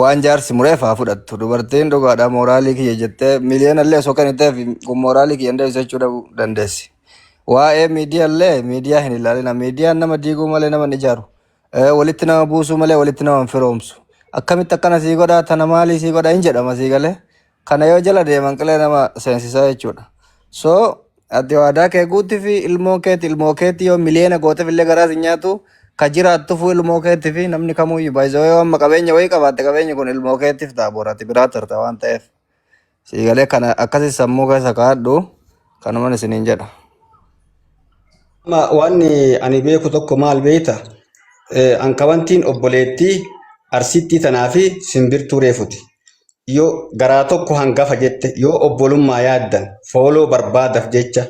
Waan jaarsi mureef haa fudhattu. Dubartiin dhugaadha mooraalii kiyya jettee miliyoona illee osoo kenniteef kun mooraalii kiyya hin deebisu jechuu dhabuu dandeessi. Waa'ee miidiyaa illee miidiyaa hin ilaalina. Miidiyaan nama diiguu malee nama hin ijaaru. Walitti nama buusuu malee walitti nama hin firoomsu. Akkamitti akkana sii godhaa tana maalii sii godhaa hin jedhama sii galee. Kana yoo jala deeman qilee nama seensisaa jechuudha. So ati waadaa kee guutti fi ilmoo keeti ilmoo keeti yoo miliyoona gooteef illee garaa si nyaatu ka jiraattufu ilmoo keeti fi namni kamuyyuu baay'isoo yoo amma qabeenya wayii qabaatte qabeenyi kun ilmoo keetiif ta'a bor ati biraa tarta waan ta'eef. Siigalee kana akkasi sammuu keessa kaa'adhu kanuman isiniin jedha. Amma wanni ani beeku tokko maal beekta? Ankawantiin obboleettii Arsittii tanaa fi simbirtuu reefuti. Yoo garaa tokko hangafa jette yoo obbolummaa yaaddan fooloo barbaadaf jecha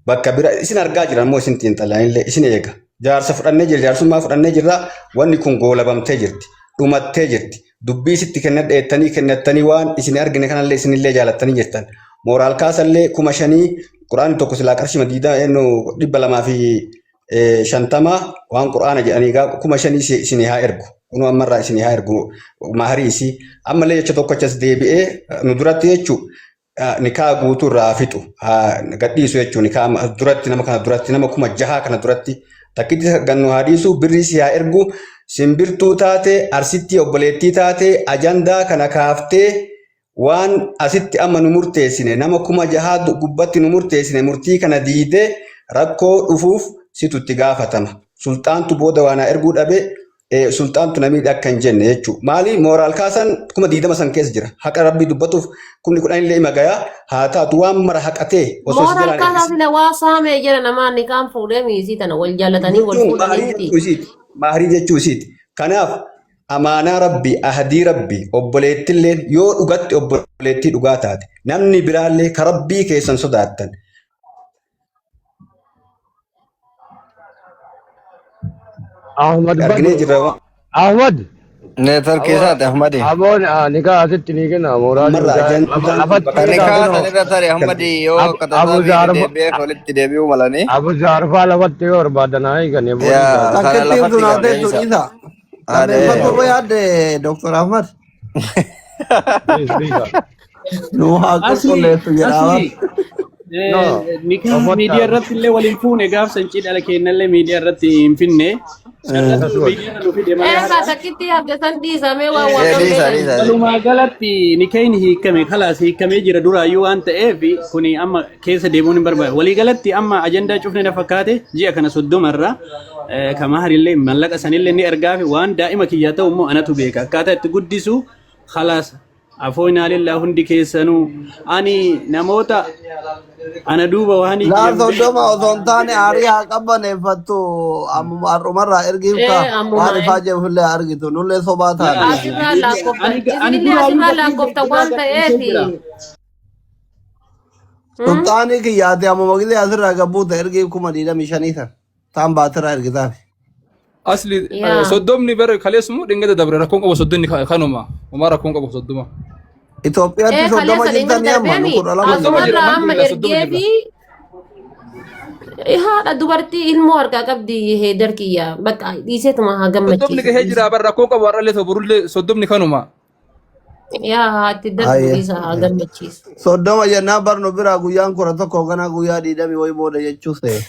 bakka bira isin argaa jiran immoo isin xiinxalanillee isin eega. Jaarsa fudhannee jirra jaarsummaa fudhannee jirra wanni kun goolabamtee jirti dhumattee jirti dubbii sitti kennadha jettanii kennattanii waan isin argine kanallee isinillee jaalattanii jirtan. Mooraal kaasallee 5000 quraanni tokko silaa qarshii madiidaa 250 waan quraana jedhanii egaa 5000 isinii haa ergu. Kunoo ammarraa isinii haa ergu maharii isii. Ammallee jecha tokkochas deebi'ee nu duratti jechuu nikaa guutuu irraa haa fixu haa gadhiisu jechuu nikaa duratti nama kana duratti nama 6000 kana duratti takkitti gannu haa dhiisu birrii si haa ergu simbirtuu taate arsittii obboleettii taate ajandaa kana kaaftee waan asitti amma nu murteessine nama 6000 gubbatti nu murteessine murtii kana diidee rakkoo dhufuuf situ itti gaafatama. Sulxaantu booda waan haa erguu dhabe sulxaantu na miidhe akka hin jenne jechuudha. Maali mooraal kaasan 20,000 san keessa jira. Haqa rabbii dubbatuuf 10,000 illee ima gayaa haa taatu waan mara haqatee osoo si Mooraal jalaan kaasaa ergisiise. sila waa saamee jira namaa ni kaan fuudhee miisii tana wal jaallatanii wal Jechuun fuudhanii maharii miti. jechuu isiiti. Maharii jechuu isiiti. Kanaaf Amaanaa Rabbii, ahdii Rabbii, obboleettilleen yoo dhugatti obboleettii dhugaa taate, namni biraallee ka Rabbii keessan sodaattan, Ahmad arginee Badru. jirra waan Ahmad. Neetworkii isaati Ahmadi. Aboon nikaa asitti ni kenna mooraalii ammarraa isaa ajandaan kun lafatti bakka Kan ni nikaa kaa san kunoo irra tare Ahmadi yoo akka Abu tasaa miirri Zaarfa deebi'eef walitti deebi'uu malanii. Abu Zaarfaa lafatti yoo barbaadan haa eegani boonii Yaa isaa. kana Takkittiin lafatti sun hafteettu gaddeebisa. dhiisa. Adee. Lammeeffattuu yaadde Dr. Ahmad. Please, please. Nu haa Asli qulqulleessu jedhaa bar. asli No, nikaa ofotta miidiyaa irratti illee waliin fuune gaafsan cidha keenyallee miidiyaa irratti hin finne. Carratu akkasuma. miidiyaa irra nu fide malee Eegaa har'a. takkitti hafte san dhiisamee waan Ee waaqan dhiisa beekan. dhiisa. Walumaa galatti nikeen hiikame kalaas hiikamee jira duraayyuu waan ta'eef kuni amma keessa deemuun hin barbaadu. Walii galatti amma ajandaa cufne na fakkaate ji'a kana 30 irraa ka maharillee mallaqa sanillee ni ergaafi waan daa'ima kiyyaa ta'u immoo anatu beeka akkaataa itti guddisu kalaas afooynaa lillaa hundi keessanuu ani namoota ana duuba waan Laa ijjan beeku 30 osoo hin taane aarii haa qabbaneeffattu ammuma har'umarraa ergiif Ee kaa ammuma waan ee. ifaa jeefillee argitu nullee sobaa taane. laa Asirraa lakkooftan ani ani isinillee duraayyuu asirraa gadhiise lakkooftan duraa waan gadhiisee ta'eef. jira. Sulxaanii kiyyaate ammuma gisee asirraa gabbuute ergiif 25,000 san taan baatirraa ergitaaf. Asli Yaa. 30ni bara kaleessumu dhingada dabre rakkoon qabu 30ni kanuma homaa rakkoon qabu 30. Itoophiyaatti Ee 30 kaleessa jirtanii dhingada amma nu darbeemi 12 30 jirra. jira asumarraa amma alhamdulillah 30 ergee jirra. fi haadha dubartii ilmoo harkaa qabdi heedar kiyya bakka dhiiseetuma haa 30ni gammachiisu gahee dhiise. jira bara rakkoon qabu har'allee ta'u borullee 30ni kanuma. Yaa haati darbu Ayyee. dhiisa haa gammachiisu. 30 jennaan barnu biraa guyyaan 11 ganaa guyyaa 20 wayi booda jechuu se'e.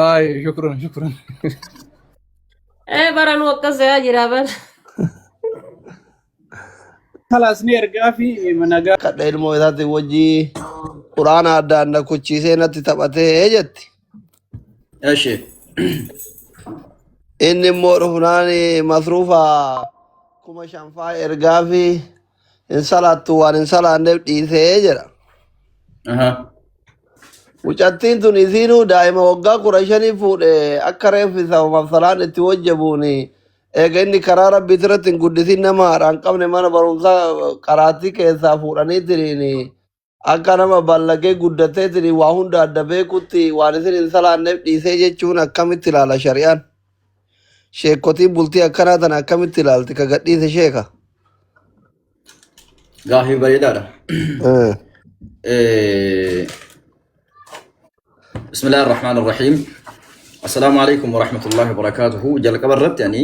Ay shukran shukran. Ee baranuu akkas se'aa jira bara. Kalaas ni ergaa fi nagaa. Kadha ilmoo isaatiin wajjii quraana addaan na kuchiisee natti taphatee jetti. Eshi. Inni immoo dhufnaan masruufa 5,000 faa ergaa fi hin salaattu waan hin salaanneef dhiisee jedha. Aha. Mucattiin tun isiinuu daa'ima waggaa 15 fuudhe akka reeffi sabamaaf salaan itti wajjabuun eega inni karaa rabbiitti irratti hin guddisin nama haadha hin qabne mana barumsaa qaraatii keessaa fuudhaniitiin akka nama ballagee guddateetiin waa hunda adda beekutti waan isin hin salaanneef dhiisee jechuun akkamitti ilaala shari'aan? Sheekotiin bultii akkanaa tana akkamitti ilaalti ka gadhiise sheeka? Gaafii bareedaadha. Bismillaahi Rahmaan Rahiim. Assalaamu alaikum wa rahmatullahi wa barakaatuhu. Jalqaba irratti ani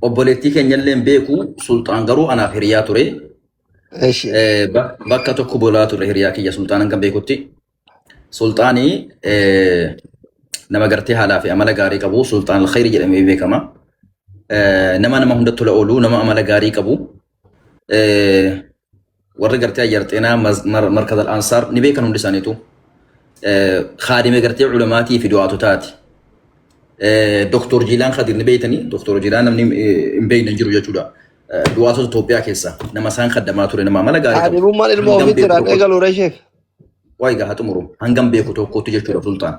Obboleettii keenyallee hin beeku. Sulxaan garuu anaaf hiriyaa ture. Eshi. Bakka tokko bulaa ture hiriyaa kiyya Sulxaan hanga beekutti. Sulxaanii nama gartee haalaa fi amala gaarii qabu Sulxaan Alkhayri jedhamee beekama. Nama nama hunda tola oolu, nama amala gaarii qabu. Warri gartee ayyar xeenaa markaz al-ansaar ni beekan hundi isaaniitu. Kaadime gartee ulamaatii fi du'aatotaati. Doktor Jiilaan Kadir ni beektanii? Doktor Jiilaan namni hin beekne hin jiru jechuudha. Du'aatota Itoophiyaa keessa nama isaan kaddamaa ture nama amala gaarii qabu. Kaadhimummaan ilma Hangam ofiitti beeku irraan tokkotti. eegalu ree sheek. Wayi gaa haa xumuru. Hangam beeku tokkotti jechuudha Sultaan.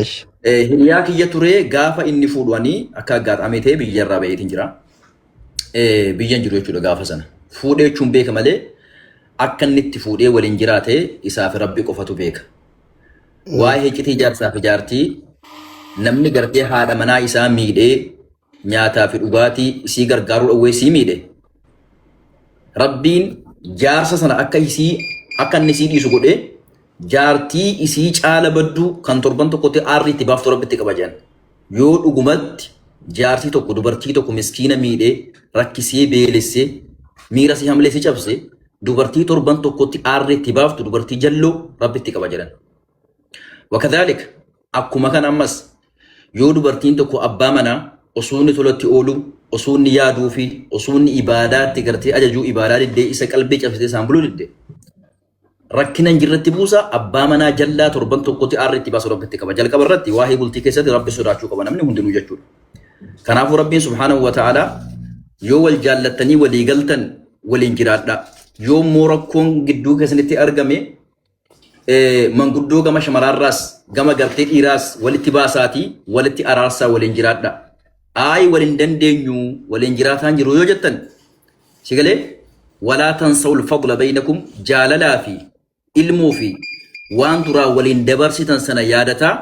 Eshi. Hiriyaa kiyya ture gaafa inni fuudhu ani akka aggaadhaamee ta'e biyya irraa ba'eetiin jira. Biyya hin jiru jechuudha gaafa sana. Fuudhee jechuun beeka malee akka inni itti fuudhee waliin jiraate isaa fi rabbi qofatu beeka. Waa'ee hiccitii jaarsaa fi jaartii namni gartee haadha manaa isaa miidhee nyaataa fi dhugaatii isii gargaaruu dhowwee isii miidhe rabbiin jaarsa sana akka isii akka inni isii dhiisu godhee jaartii isii caala badduu kan torban tokkotti aarri itti baaftu rabbitti qaba jedhan. Yoo dhugumatti jaartii tokko dubartii tokko miskiina miidhee rakkisee beelessee miira si hamlee si cabse dubartii torban tokkotti aarri itti baaftu dubartii jalloo rabbitti qaba jedhan. Wakadhaalika akkuma kana ammas yoo dubartiin tokko abbaa manaa osoo inni tolatti oolu osoo inni yaaduu fi osoo inni ibaadaatti gartee ajajuu ibaadaa diddee isa qalbii cabsitee isaan buluu didde rakkina hin jirretti buusa abbaa manaa jallaa torban tokkotti aarri itti baasu rabbitti qaba. Jalqaba irratti waa'ee bultii keessatti rabbi sodaachuu qaba namni hundinuu jechuudha. Kanaafuu rabbiin subhaanahu wa ta'aalaa yoo wal jaallattanii walii galtan waliin jiraadha. Yoo immoo rakkoon gidduu keessanitti argame manguddoo gama shamaraarraas gama gartee dhiiraas walitti baasaatii walitti araarsaa waliin jiraadha. Ayi waliin dandeenyu waliin jiraataan jiru yoo jettan si galee walaa tansawul fadla baynakum jaalalaa fi ilmoo fi waan duraa waliin dabarsitan sana yaadataa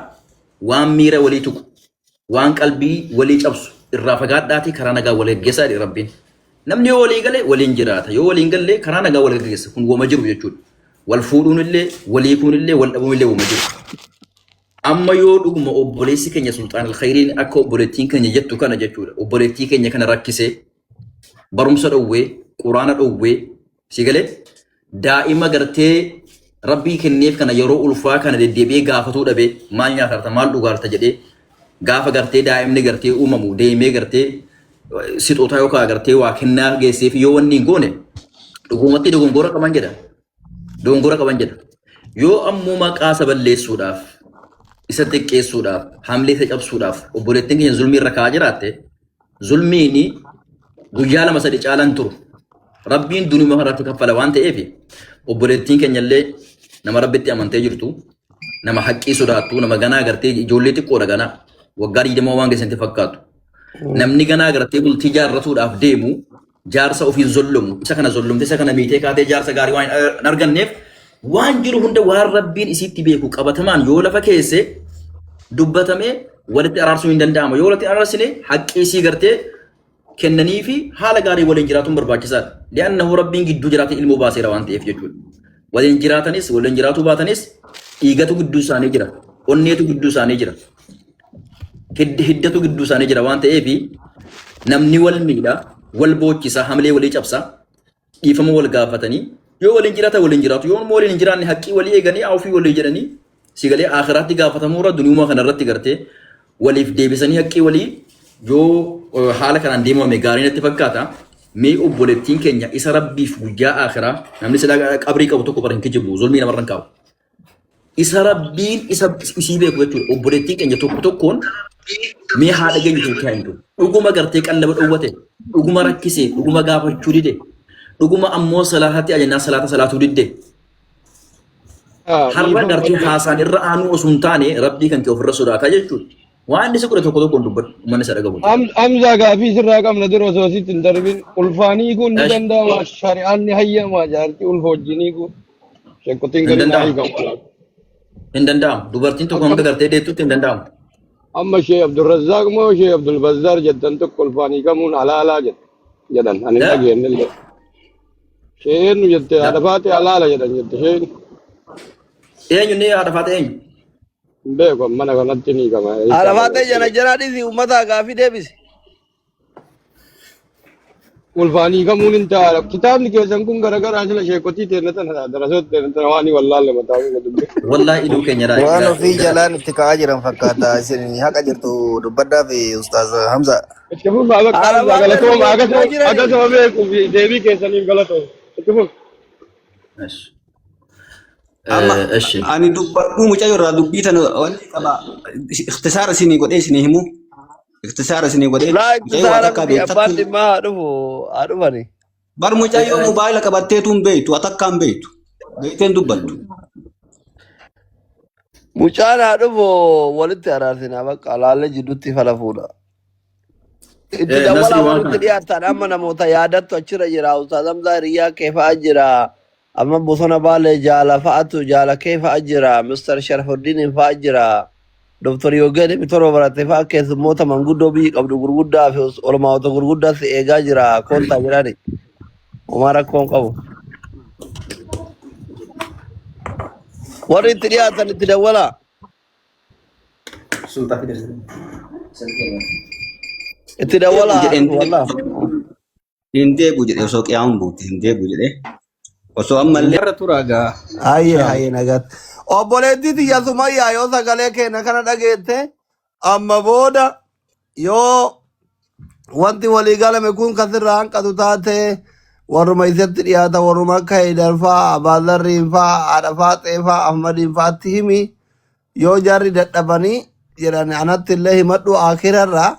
waan miira walii tuqu waan qalbii walii cabsu irraa fagaadhaatii karaa nagaa wal gaggeessaa jedhe Rabbiin. Namni yoo walii gale waliin jiraata yoo waliin galle karaa nagaa wal gaggeessa kun wama jiru jechuudha. Wal fuudhuun illee walii kuun illee wal dhabuun illee wama jiru. Amma yoo dhuguma obboleessi keenya Sulxaan Alkhayriin akka obboleettiin keenya jettu kana jechuudha. Obboleettii keenya kana rakkisee barumsa dhowwee quraana dhowwee si galee daa'ima gartee rabbii kenneef kana yeroo ulfaa kana deddeebi'ee gaafatuu dhabee maal nyaatarta maal dhugaarta jedhee gaafa gartee daa'imni gartee uumamu deemee gartee sixootaa yookaan gartee waa kennaa geesseef yoo wanni hin goone dhugumatti dogongora qaban jedha. Dogongora qaban jedha. Yoo ammoo maqaa isa balleessuudhaaf isa xiqqeessuudhaaf hamlee isa cabsuudhaaf obboleettiin keenya zulmii irra kaa'aa jiraatte Zulmiin guyyaa lama sadi caalaan turu. Rabbiin dunuma irratti kaffala waan ta'eef obboleettiin keenya illee nama Rabbitti amantee jirtu, nama haqqii sodaattu, nama ganaa gartee ijoollee xiqqoodha ganaa waggaa 20 waan geessanitti fakkaatu. Namni ganaa gartee bultii jaarratuudhaaf deemu jaarsa ofiin zollomu isa kana zollomte isa kana miitee kaatee jaarsa gaarii waan hin arganneef waan jiru hunda waan Rabbiin isiitti beeku qabatamaan yoo lafa keesse dubbatamee walitti araarsuu hin danda'ama. Yoo walitti araarsine haqqii isii gartee kennanii fi haala gaarii waliin jiraatuun barbaachisaadha. Li'annahu Rabbiin gidduu jiraate ilmoo baaseera waan ta'eef jechuudha. Waliin jiraatanis waliin jiraatuu baatanis dhiigatu gidduu isaanii jira. Onneetu gidduu isaanii jira. Hiddatu gidduu isaanii jira waan ta'eef namni wal miidha, wal boochisa, hamilee walii cabsa, dhiifama wal gaafatanii yoo waliin jiraatan waliin jiraatu yoo immoo waliin hin jiraanne haqqii walii eeganii ofii walii jedhanii si galee aakhiraatti gaafatamuu irra duniyumaa kana irratti gartee waliif deebisanii haqqii walii yoo haala kanaan deemame gaarii natti fakkaata. Mee obboleettiin keenya isa rabbiif guyyaa aakhiraa namni silaa qabrii qabu tokko bara hin kijibu zulmii namarra hin kaa'u. Isa rabbiin isa isii beeku jechuudha. Obboleettiin keenya tokko tokkoon mee haadha keenya tokko himtu. Dhuguma gartee qallaba dhowwate, dhuguma rakkise, dhuguma gaafachuu dide, dhuguma ammoo salaatatti ajannaa salaata salaatuu didde. Har'a Dhiifama gartee wajjin. haasaan irra aanuu osoo hin taane rabbii kan kee ofirra sodaataa jechuudha. Waan inni si godhe tokko tokkoon dubbadhu uummanni isa dhagahu. Hamzaa gaafii sirraa qabna dura osoo sitti hin darbin ulfaanii kun ni Esh, danda'ama shari'aan ni hayyama jaartii ulfa wajjin hiikuu sheekkotiin hin gadi naa danda'amu. hiikamu. Hin danda'amu. Dubartiin tokko hanga Akkam gartee deettutti hin danda'amu. amma shee Abdulrazzaaq moo shee Abdulbazzaar jettan tokko ulfaan hiikamuun halaalaa jedhan ani hin La dhageenye illee. Shee eenyu jette la haadha faatee halaala jedhan jette sheen eenyu inni haadha faatee eenyu? hin beeku mana kanatti ni hiikama Haadha jechaadha faatee jana janaa dhiisi uummataa gaafii deebisi. Ulfaanii kamuun hin ta'a. Kitaabni keessan kun garagaraa sila sheekotii teenna tana darasoota teenna tana waan wallaalle mataa fi dubbi. Wallahi iduu keenya dha. Waan ofii jalaan itti ka'aa jiran fakkaata. Isin haqa jirtu dubbaddaa fi Ustaaz Hamza. Itti fufaa bakka Haala Hamza waan galatooma darbu akkasuma jirani. akkasuma beekuu fi deebii keessaniif galatooma. Itti fufa. Amma Eshi. ani dubbadhuu mucayyoo irraa dubbii tana wanni qaba. Ikhtisaara isinii godhee isinii himu. Ikhtisaara isinii godhee Laa mucayyoo waa iktisaara takkaa miti abbaan beektu. dhimmaa haa dhufu haa dhufani. Bar mucayyoo mobaayila qabatteetu hin beektu atakkaa hin beektu. Beektee hin dubbattu. Mucaan haa dhufu walitti araarsinaa bakka laallee jidduutti fala fuudha. Itti Nasri dawwalaa waan walitti kana. dhiyaatan amma namoota yaadattu achirra jira. Ustaaz Hamzaa Hiriyyaa kee fa'aa jira. Amma bosona baalee jaala fa'atu jaala kee fa'aa jira. Mr. Sharafuddiin fa'aa jira. Dr. Yoogeen dhibbi torba barate fa'aa keessummoota manguddoo biyyi qabdu gurguddaa fi olmaa'ota gurguddaa si eegaa jira. Koottaa jedhani. Homaa rakkoon qabu. Warri itti dhiyaatan itti dawwalaa. Sultaa fide. Itti Deebu dawwalaa jedhee haa dhufu wallaa. hin deebu jedhee osoo qiyaamuun buute hin deebu jedhee osoo ammallee Irra turaa gaa. Hayyee Inshallah. hayyee nagaatti. Obboleettii tiyya Sumayyaa yoo sagalee keenya kana dhageette amma booda yoo wanti walii galame kun kasirraa hanqatu taate warruma isatti dhiyaata warruma akka Heydar faa Abaazarriin faa Haadha Faaxee faa Ahmadiin faatti himi yoo jarri dadhabanii jedhan anatti illee himadhu akirarraa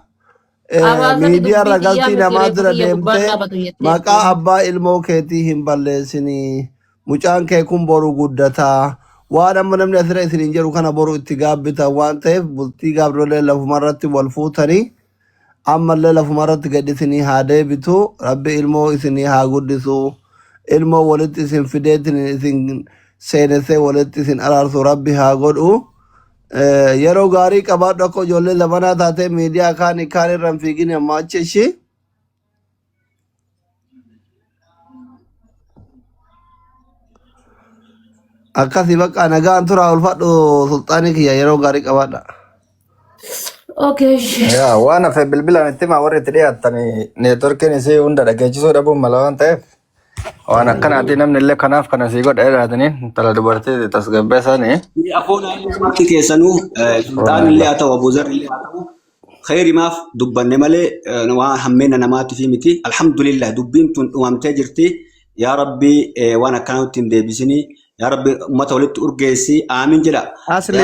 Abaazarri miidiyaarra dubbii kiyyaa galtii miti namaa reefu dura kiyya gubbaan deemtee dhaabatu maqaa jetteetti. abbaa ilmoo keetii hin balleessinii mucaan kee kun boru guddataa waan amma namni asirra isiniin jedhu kana boru itti gaabbitan waan ta'eef bultii gaabrolee lafumarratti wal fuutanii ammallee lafumarratti gad isinii haa deebitu rabbi ilmoo isinii haa guddisu ilmoo walitti isin fideetin isin seenessee walitti isin araarsu rabbi haa godhu Yeroo gaarii qabaadhu akka ijoollee zamanaa taatee miidiyaa kaan kaan irra hin fiigin amma achi ishii. Akkasii bakka nagaan turaa ulfadhu sulxaanii kiyya yeroo gaarii qabaadha. Okay. Yaa waan hafe bilbilaan itti himaa warri itti dhiyaatanii neetworkiin isii hunda dhageechisuu dhabuun mala waan ta'eef waan akkanaati namni illee kanaaf kana sii godha jedhaatanii intala dubartii tasgabbeessanii. Afoon marti keessanuu sulxaan illee haa ta'u Abuuzar illee haa ta'u khayrimaaf dubbanne malee waan hammeena namaatiif miti. Alhamdulillah dubbiin tun dhumamtee jirti. Yaa Rabbi waan akkanaa nutti hin deebisinii. Yaa Rabbi uummata walitti urgeessi. Aamin jedha. Asli,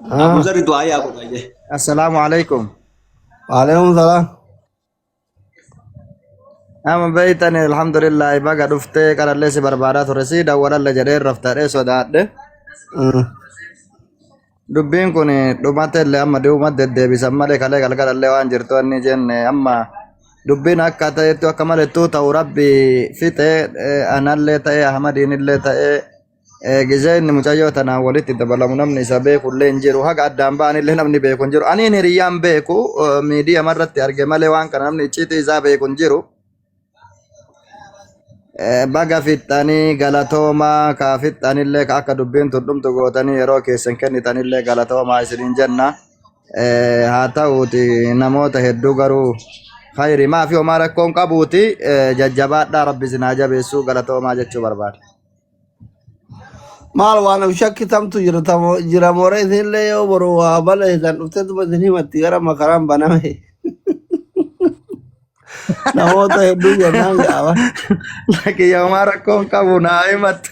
Abuuzarri du'aa yaa godha jee. assalamu alaikum. Waalaikum salaam. Ama beeytani alhamdulillah baga dhuftee qarallee si barbaadaa ture si dawwalalle jedhee raftadhee sodaadhe. Dubbiin kun dhumatelle amma dhuma deddeebisan malee kalee galgalallee waan jirtu inni jenne amma dubbiin akka ta'etti akka malettuu ta'u rabbi fixe anallee ta'e Ahmadiinillee ta'e gizee inni mucayyoo tanaan walitti dabalamu namni isa beekullee hin jiru haga addaan ba'anillee namni beeku hin jiru aniin hiriyyaan beeku miidiyaa irratti arge malee waan kana namni icciitii isaa beeku hin jiru. Baga fixxanii galatoomaa ka fixxanillee ka akka dubbiin tun dhumtu gootanii yeroo keessan kennitanillee galatoomaa isiniin jenna. Haa ta'uuti namoota hedduu garuu khayri maafi homaa rakkoon qabuuti jajjabaadhaa rabbi isin haa jabeessuu galatoomaa jechuu barbaada. Maal waan of shakkitamtu jira jira moora isinillee yoo boru waa balleessan dhufteetuma isin himatti gara makaraan baname. Namoota hedduu jennaan gaaba. Lakki homaa rakkoon qabu naa himatte.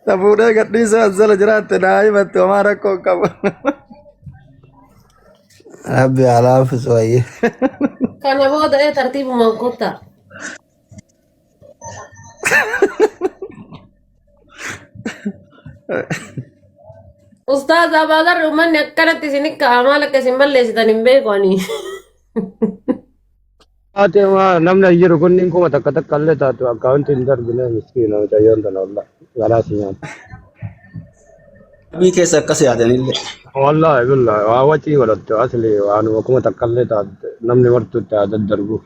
Ta fuudhee gadhiisee as jala jiraatte naa himatte homaa rakkoon qabu. Rabbi haa laaffisu wayyee. Kana booda ee tartiibumaan kottaa. Ustaaz Abaazar uummanni akkanatti isin ka'a maal akka isin balleessitan hin beeku ani. Ate ma namni as jiru kunniin kuma takka takka illee taatu akkaawuntii hin darbine miskiina mucayyoon tana wallah garaa si nyaata. Qalbii keessa akkas yaadanillee. Wallahi billahi waa wacii godhattu asli waanuma kuma takka illee taatu namni martuu itti haa daddarbu.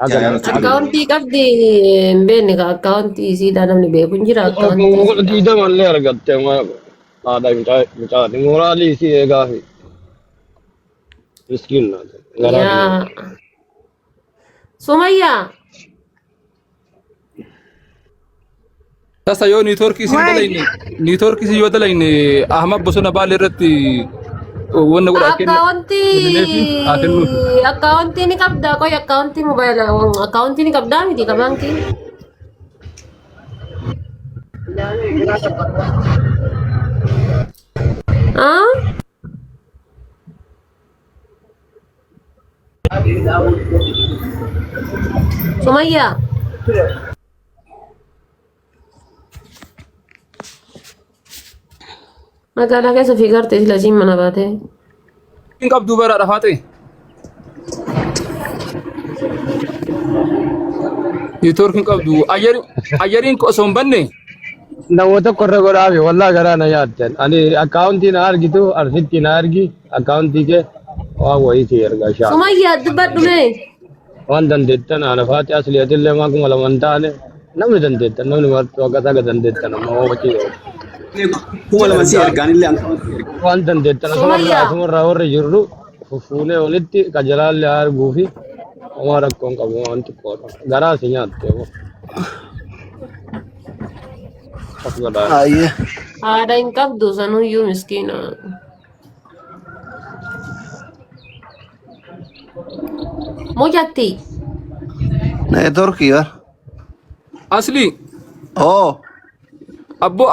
Haga Akkaawuntii qabdi hin beekne ka akkaawuntii isiidhaa namni beeku hin jira akkaawuntii isiidhaa. diidama illee argatte haadha mucaati mooraalii isii eegaafi. Miskiin garaa Yaa. Sumayyaa. Tasa yoo niitoorkii isin Waay. dalayne niitoorkii isin yoo dalayne Ahmad Bosona Baalee irratti wanna godhaa kenna kennineefi haa kennuufi. Akkaawuntii akkaawuntii ni qabdaa qoy akkaawuntii mobaayila akkaawuntii ni qabdaa miti ka baankii. Ah? Sumayyaa. Magaalaa keessa fiigaarte sila siin mana baatee. Hin qabduu bara dhafaa ta'e. Niitoorkii hin qabdu. Ayyariin osoo hin banne Namoota tokko irra godhaafi wallaa garaa na nyaattan. Ani akkaawuntii na argitu arsitti na argi akkaawuntii kee waan wayii si erga inshaa Allah. Sumayyaa dubbadhu mee. Waan dandeettan ana faati asli atillee maa 2000 hin taane namni dandeettan namni martuu akka isaa dandeettan amma hoo wacii 2000 si ergaa ergaan illee akkaawuntii erga. waan dandeettan asumarraa Sumayyaa. asumarraa warri jirru fuffuunee walitti qajalaallee haa arguu fi homaa rakkoon qabu waan xiqqoodha. Garaa si nyaatte hoo. Of godhaa. Ayyee. Haadha hin qabdu sanuyyuu miskiina. Mucatti. Neetworkii bar. asli Oo. abboo.